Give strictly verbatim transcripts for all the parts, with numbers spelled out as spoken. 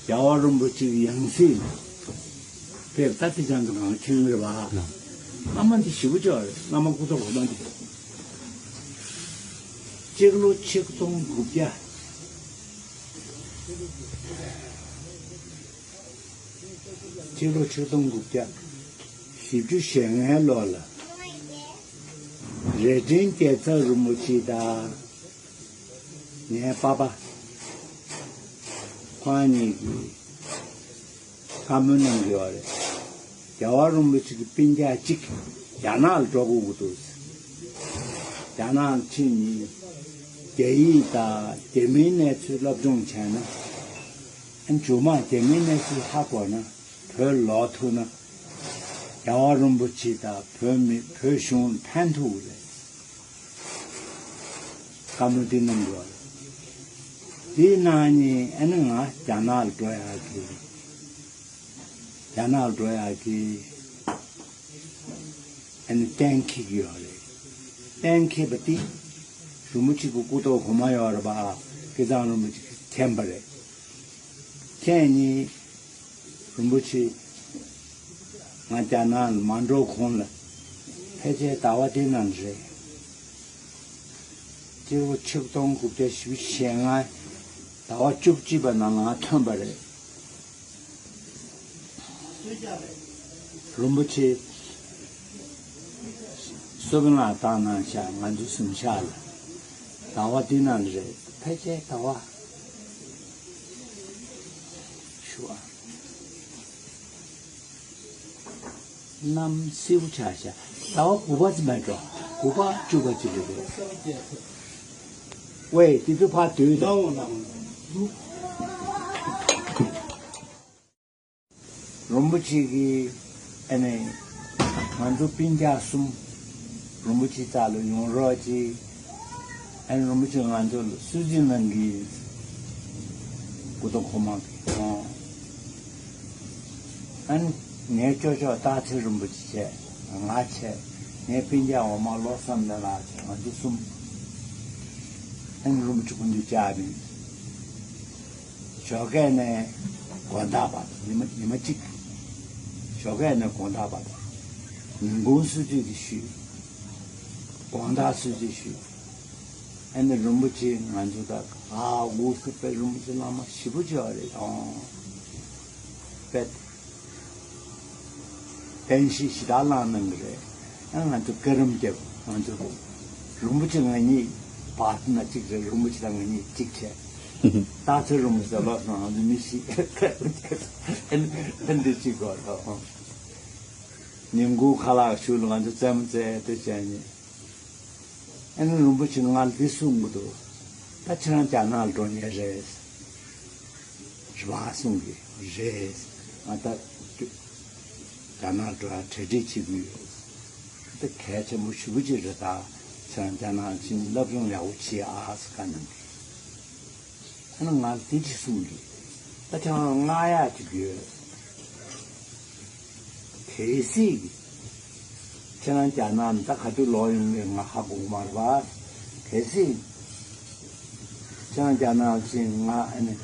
རྒྱལ་བ་རིན་པོ་ཆེའི་ཡང་སྲིད་ཕེབས། ད་དེ་ཅང་དུ་གང་ཁྱོད་རེད་བ། བླ་མ་འདི་ཞེ་པོ་ཅིག་རེད། བླ་མ་སྐུ་ཐོག་གོང་མ་འདི། སྤྱི་ལོ་ཆིག་སྟོང་དགུ་བརྒྱ། སྤྱི་ལོ་ཆིག་སྟོང་དགུ་བརྒྱ་བཞི་བཅུ་ཞེ་ལྔའི་ལོ་ལ། རྭ་སྒྲེང་རྒྱལ་ཚབ་རིན་པོ་ཆེ་དང་། ངའི་པ་ཕ། ཁོང་གཉིས་ཀྱིས་བཀའ་མོལ་གནང་གི་ཡོད་རེད། རྒྱལ་བ་རིན་པོ་ཆེ་གི་སྤུན་ཀྱག་གཅིག་རྒྱ་ནག་ལ་འགྲོ་དགོས་ཀྱི་འདུག། རྒྱ་ནག་ལ་ཕྱིན་ནས་རྒྱ་ཡིག་དང་རྒྱ་མིའི་གནས་ཚུལ་སློབ་སྦྱོང་བྱས་ན། ཨ་ནི་རྗེས་མ་རྒྱ་མིའི་གནས་ཚུལ་ཧ་གོ་ན། བོད་ལོག་ཐུབ་ན། རྒྱལ་བ་རིན་པོ་ཆེ་དང་བོད་མི་བོད་གཞུང་ལ་ཕན་ཐོགས་རེད། བཀའ་མོལ་འདི་གནང་དགོས། དེའི་ནང་ནས་ཨ་ནི་ང་རྒྱ་ནག་ལ་འགྲོ་ཡག་གི། རྒྱ་ནག་ལ་འགྲོ་ཡག་གི། ཨ་ནི་གཏན་འཁེལ་གྱི་ཡོད་རེད། གཏན་འཁེལ་བ་དེ། རིན་པོ་ཆེ་གི་སྐུ་ཐོག་གོང་མ་ཡོད་རེད་པ། སྐལ་བཟང་རིན་པོ་ཆེ་གིས་མཁྱེན་པ་རེད། ཁྱེད་གཉིས། རིན་པོ་ཆེ། ང་རྒྱ་ནག་ལ་མ་འགྲོ་གོང་ལ། ཕལ་ཆེར་ཟླ་བ་འདི་ནང་རེད། སྤྱི་ལོ་ཆིག་སྟོང་དགུ་བརྒྱ་བཞི་བཅུ་ཞེ་ལྔ། ཟླ་བ་བཅུ་གཅིག་པ་ནང་ལ་ང་ཐོན་པ་རེད། རིན་པོ་ཆེ། སོ་པན་ལ་བཏང་གནང་ཤག། ང་ཚོ་གཟིམ་ཤག་ལ། ཟླ་བ་འདི་ནང་རེད། ཕལ་ཆེར་ཟླ་བ། ཞུ་ཨ། གནམ་བསིལ་པོ་ཆགས་ཤག། ཟླ་བ་དགུ་པ་ཙམ་མེད་འགྲོ། དགུ་པ་བཅུ་པ་ཅིག་རེད་པས། ཝེ། དེ་ཚོ་ཕར་སྡོད་དང་། རིན་པོ་ཆེ་གིས་ཨ་ནི་ང་ཚོ་སྤུན་ཀྱག་གསུམ་རིན་པོ་ཆེ་རྩ་ལ་ཡོང་རོགས་གྱིས། ཨ་ནི་རིན་པོ་ཆེ་ང་ཚོ་ལ་གསོལ་ཚིགས་གནང་གི། སྐུ་ཐོག་གོང་མ་གིས་ཨོ། ཨ་ནི་ངའི་ཅོ་ཅོ་སྟག་འཚེར་རིན་པོ་ཆེ་བྱས། ང་བྱས། ངའི་སྤུན་ཀྱག་འོག་མ་བློ་བཟང་མེ་ལགས་བྱས། ང་ཚོ་གསུམ། ཨ་ནི་རིན་པོ་ཆེ་སྐུ་མདུན་བཅར་ནས། ཞོགས་ཀས་ནས་དགོང་དག་བར་དུ། ཉི་མ་ཉི་མ་གཅིག། ཞོགས་ཀས་ནས་དགོང་དག་བར་དུ། ཉིན་གུང་གསོལ་ཚིགས་དེ་ཞུས། དགོང་དག་གསོལ་ཚིགས་ཞུས། ཨ་ནི་རིན་པོ་ཆེ་ང་ཚོ་ད་ཨ་འུ་ཚོ་དཔེ་རིན་པོ་ཆེ་བླ་མ་ཞེ་པོ་ཅིག་ཡོད་རེད་ཨང་། དཔེ་བསྟན་བཤིག་ཞེ་དྲག་བླངས་གནང་གི་རེད། ཨ་ང་ཚོ་བཀའ་རམས་བརྒྱབ། ང་ཚོ་རིན་པོ་ཆེ་ང་གཉིས་བར་ན་གཅིག་རེད། རིན་པོ་ཆེ་དང་ང་གཉིས་གཅིག་བྱས། སྟག་འཚེར་རིན་པོ་ཆེ་ལོག་སོང་། ང་ཚོ་མི་བཞི་ཨ་འདི་གཅིག་གོ་ཐོག། ཉིན་གུང་ཁ་ལག་ཞུ་ལ་ང་ཚོ་རྩེད་མོ་རྩེ་དེ་བྱས་ནས། ཨ་ནི་རིན་པོ་ཆེ་ང་ལ་འདི་གསུང་གི་འདུག། ད་ཁྱེད་རང་རྒྱ་ནག་ལ་འགྲོ་མཁན་རེད། རེད་པ་གསུང་གི་རེད། ང་ད་རྒྱ་ནག་ལ་འགྲོ་ཡ་གྲ་སྒྲིག་བྱེད་ཀྱི་ཡོད། ད་གལ་ཆེན་པོ་ཞེ་པོ་ཅིག་རེད། ད་ཁྱེད་རང་རྒྱ་ནག་ལ་ཕྱིན་སློབ་སྦྱོང་ཡག་པོ་བྱེད་ཨ་ཟེར་བཀའ་གནང་གི། ཨ་ནི་ང་ལ་དེ་ཅིག་གསུང་གི། ད་ཁྱེད་རང་སྔགས་ཡག་ཅིག་ཡོད། གལ་སྲིད་ཀྱི། ཁྱེད་རང་རྒྱ་ནག་ནས་ད་ག་དུས་ལོག་ཡོང་མིན་ང་ཧ་གོ་གི་མ་རེད་པ། གལ་སྲིད་ཁྱེད་རང་རྒྱ་ནག་ཕྱིན་ང་ཨ་ནི་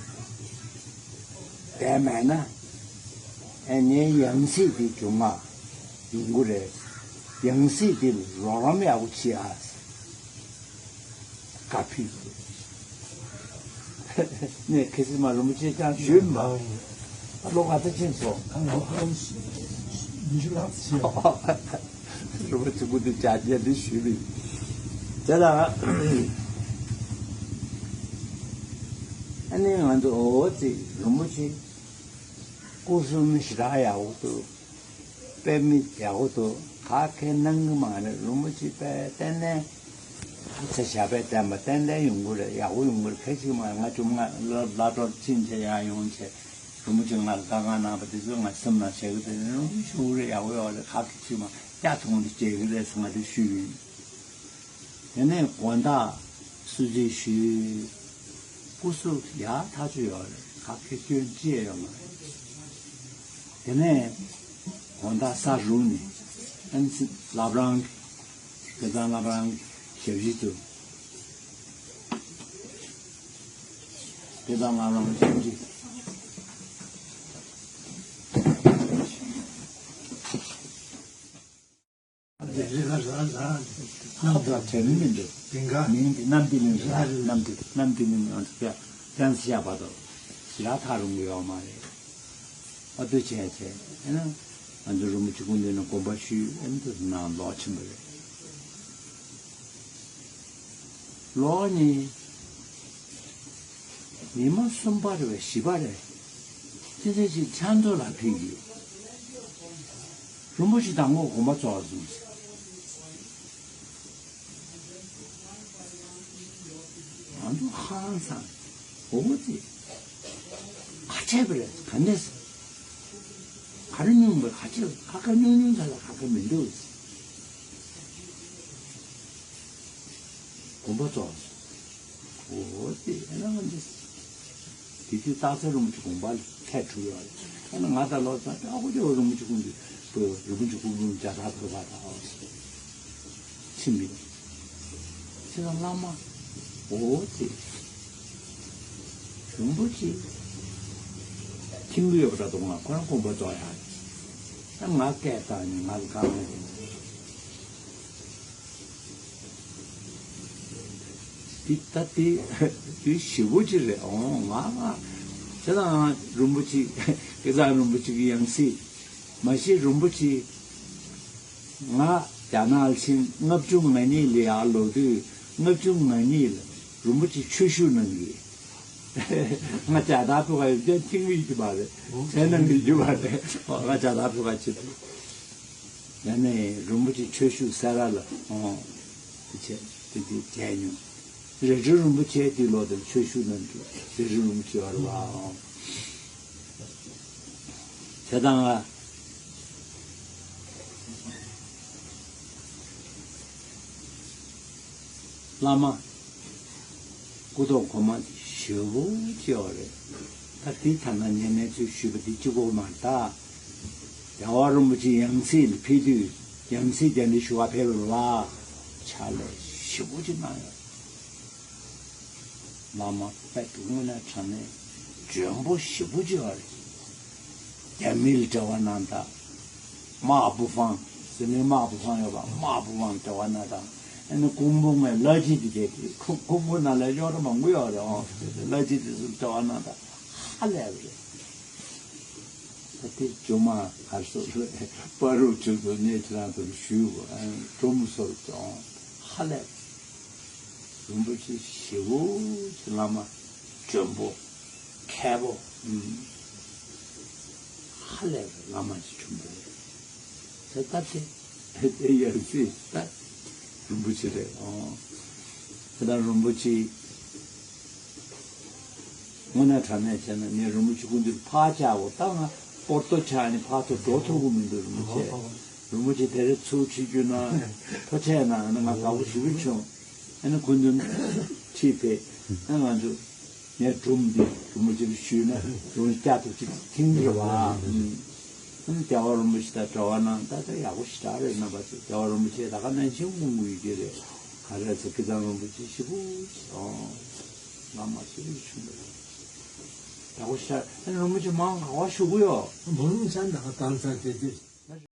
བསྡད་མེད་ན། ཨ་ངའི་ཡང་སྲིད་དེ་རྒྱུ་མ་ཡོང་གི་རེད། ཡང་སྲིད་དེ་ལ་རོགས་རམ་ཡག་པོ་བྱེད་ཨ། བཀའ་ཕུལ། ངས་ཁ་སང་མ་རིན་པོ་ཆེ་ཀྱང་ཞུས་མ། ལོ་ག་ཚོད་ཕྱིན་སོང་། ལོ་ཉི་ཤུ་ལྷག་ཕྱིན། རིན་པོ་ཆེ་སྐུ་མདུན་བཅར་རྗེས་འདི་ཞུས་པ་ཡིན། དེ་ལ་ཨ་ནི་ང་ཚོ་འོ་ཙི་རིན་པོ་ཆེ་སྐུ་གསུང་མི་ཞེ་དྲག་ཡག་པོ་འདུག། དཔེ་མི་ཡག་པོ་འདུག། ག་གེ་གནང་གི་མ་རེད། རིན་པོ་ཆེ་དཔེ་ཏན་ཏན་ཚེ་ཞབས་པད་བརྟན་པ་ཏན་ཏན་ཡོང་གི་རེད། ཡག་པོ་ཡོང་གི་རེད། ཁ་ཅིག་མ་ང་ཅུང་ང་ལ་ལ་གྲོགས་ཕྱིན་ཆད་ཡང་ཡོང་ཆད་རིན་པོ་ཆེ་ང་ལ་དཀའ་ངལ་གནང་བ་དེ་ཚོ་ང་སེམས་ནང་བཞག་གི། དེ་ནས་རིན་པོ་ཆེ་ཞུ་གི་རེད། ཡག་པོ་ཡོད་རེད། ག་གེ་ཅིག་མ་སྐྱ་ཐུང་དུ་བྱེད་གི་རེད་ཟེར་ང་དེ་ཞུས་ཡིན། དེ་ནས་དགོང་དག་གསོལ་ཚིགས་ཞུས། སྐུ་གཟུགས་ཡག་ཐག་ཆོད་ཡོད་རེད། ག་གེ་སྐྱོན་ཅི་ཡང་ཡོད་མ་རེད། དེ་ནས་དགོང་དག་ས་རུབ་ནས་ཨ་ནི་བླ་བྲང་གི་དགེ་རྩ་བླ་བྲང་གི་ཞབས་ཕྱི་དུ། དགེ་རྩ་བླ་བྲང་གི་ཞབས་ཕྱི། རེད་ལ་ར་ར། ཁོ་དང་བྲལ་མི་མི་འདུག་མིང་འདི་གནམ་བདེ་གླིང་རེད། གནམ་བདེ་གནམ་བདེ་གླིང་ཡང་ཡང་ས་ཡག་པ་དང་ཞི་རག་ཐག་རིང་གི་ཡོད་མ་རེད། ཨ་དུ་བྱས་བྱས་ཨེ་ན་ང་ཚོ་རིན་པོ་ཆེ་སྐུ་མདུན་ནས་དགོངས་པ་ཞུས། ཨེ་ན་དུ་ནང་ལོག་ཕྱིན་པ་རེད། ལོག་ནས། ཉི་མ་གསུམ་པ་རེད་པས་བཞི་པ་རེད། ཅི་ཚེ་ཅིག་ཆང་མདོ་ལ་ཕེབས་ཀྱི་ཡོད། རིན་པོ་ཆེ་དང་པོ་དགོངས་པ་རྫོགས་སོང་ཟེར། ང་ཚོ་ཧང་སང་། འོ་ཙི། ག་བྱས་པ་རེད། ག་འདྲས། ག་རེ་སྙུང་བ། ག་བྱས། ཁ་ཁ་སྙུང་སྙུང་ད་ལ་ཁ་ཁ་མི་འདུག་དགོངས་པ་རྫོགས་སོང་། འོ་དེ་ཨེ་ན་ང་འདི། དེ་དུས་སྟག་འཚེར་རིན་པོ་ཆེ་དགོངས་པ་ལ་ཐད་གྲུབ་ཡོད་རེད། ཨ་ན་ང་དང་ལོ་ཙཱ་ཨ་ཁུ་ཅོ་རིན་པོ་ཆེ་ཀུན་གྱི་བུ་རིན་པོ་ཆེ་སྐུ་འབུམ་བརྒྱ་ཕྲག་བོད་པ་དང་ཨོ་ཕྱིན་མི་ཚེ་རང་བླ་མ། འོ་དེ་རིན་པོ་ཆེ་ཁྱིམ་གྱི་ཡོད་པ་འདྲ་འདུག་ང་ཁོ་རང་དགོངས་པ་རྫོགས་ཡག་ཨ་ང་སྐད་བཏང་ནས་ང་ལ་གང་ཡང་། དེ་ད་དེ་དེ་ཞེ་པོ་ཅིག་རེད། འོང་ང་ང་ཁྱེད་རང་རིན་པོ་ཆེ་སྐལ་བཟང་རིན་པོ་ཆེ་གི་ཡང་སྲིད་མ་གཞི་རིན་པོ་ཆེ་ང་རྒྱ་ནག་ལ་ཕྱིན་ལྔ་བཅུ་ང་གཉིས་ལ་ཡར་ལོག་དུས་ལྔ་བཅུ་ང་གཉིས་ལ་རིན་པོ་ཆེ་ཆོས་ཞུ་གནང་གི་ང་རྒྱ་དར་ཕུ་ག་ཡོད་ཀྱང་ཐིང་ཡོད་ཀྱི་མ་རེད། མཚན་གནང་གི་ཡོད་མ་རེད། ང་རྒྱ་དར་ཕུ་ག་ཕྱིན་དུས། ཡང་ནས་རིན་པོ་ཆེ་ཆོས་ཞུ་ས་ར་ལ་འོང་། དེ་བྱས་དེ་དེ་བྱས་མྱོང་། རལ་གྲི་རིན་པོ་ཆེ་དེ་ལོ་དེར་ཆོས་ཞུ་གནང་དུས་རལ་གྲི་རིན་པོ་ཆེ་བར་བ་འོང་། དེ་དང་ང་བླ་མ། སྐུ་ཐོག་གོང་མ་ཞེ་པོ་ཅིག་ཡོད་རེད། ད་འདི་ཐ་ན་ཉེ་གནས་ཚུལ་ཞུས་པ་འདི་གཅིག་པོ་མ་རེད་ད། རྒྱལ་བ་རིན་པོ་ཆེ་ཡང་སྲིད་ལ་ཕེབས་དུས་ཡང་སྲིད་རྒྱ་འདྲེ་ཞུ་བ་ཕེབས་པ་ལ་ཕྱག་ལས་ཞེ་པོ་ཅིག་གནང་ཡོད། བླ་མ་དཔེ་དེ་དངོས་གནས་དྲང་གནས་འཇོན་པོ་ཞེ་པོ་ཅིག་ཡོད་རེད། རྒྱ་མི་ལ་འབྲེལ་བ་གནང་དང་། དམག་བུ་ཧྥང་ཟེར་ནས་དམག་བུ་ཧྥང་ཡོད་པ་དམག་བུ་ཧྥང་འབྲེལ་བ་གནང་དང་། ཨ་ནི་ཀུང་པོ་ངའི་ལ་ཅི་དེ་གས་ཀུང་པོ་ནང་ལ་གཡོག་ར་མང་པོ་ཡོད་རེད་ཨོ། ལ་ཅི་དེ་ཚོ་འབྲེལ་བ་གནང་དང་ཧ་ལས་པ་རེད། ད་དེ་ཇོ་མ་གར་སོ་སྤ་རོ་ཆུ་ཚོ་གནས་ཁྱེད་རང་ཚོར་ཞུས་གོ་ཨ་ནི་གྲོ་མོ་སོར་ཀྱང་ཧ་ལས་པ། རིན་པོ་ཆེ་ཞེ་པོ་ཅིག་བླ་མ་འཇོན་པོ་མཁས་པོ་ཧ་ལས་པའི་བླ་མ་ཅིག་བྱུང་བ་རེད། དེ་ལྟར་དེ་དེ་ཡང་སྲིད་ད་རིན་པོ་ཆེ་རེད་ཨང་། དེ་ལྟར་རིན་པོ་ཆེ་དངོས་གནས་དྲང་གནས་བྱས་ན་ངས་རིན་པོ་ཆེ་སྐུ་མདུན་ཕར་བཅར་འོ་ད་ང་པོར་ཏོ་ཆགས་ནས་ཕར་ཚུར་འགྲོ་ཐུབ་ཀྱི་མི་འདུག་རིན་པོ་ཆེ། རིན་པོ་ཆེ་དེ་རིང་ཚུར་ཁྲིད་རྒྱུ་ན་ཐུགས་རྗེ་གནང་ཨ་ནི་ང་དགའ་པོ་ཞེ་པོ་བྱུང་། ཨ་ནི་སྐུ་མདུན་ཁྲིད་ཕེབས་ཨ་ང་ཚོ་ངས་སྒྲུང་འདི་རིན་པོ་ཆེ་ལ་ཞུས་ན་སྒྲུང་བསྐྱར་དུ་ཅིག་ཐེངས་རེ་བ། ཨ་ནི་རྒྱལ་བ་རིན་པོ་ཆེ་དང་འབྲེལ་བ་གནང་ད་ལྟ་ཡག་པོ་ཞེ་དྲག་རེད་རྣམ་པ་ཚོ། རྒྱལ་བ་རིན་པོ་ཆེ་ད་ག་ནང་བཞིན་དགོངས་ཀྱི་ཡོད་ཀྱི་རེད། ག་རེ་ཟེར་སྐལ་བཟང་རིན་པོ་ཆེ་ཞེ་པོ་ཅིག་ཨོ་བླ་མ་ཞེ་པོ་ཅིག་བྱུང་བ་རེད། ཡག་པོ་ཞེ་དྲག་ཨ་ནི་རིན་པོ་ཆེ་མང་ག་བ་ཞུ་གི་ཡོད། འབུམ་ཆ་ད་ག་དང་ཚ་དེ་དེ།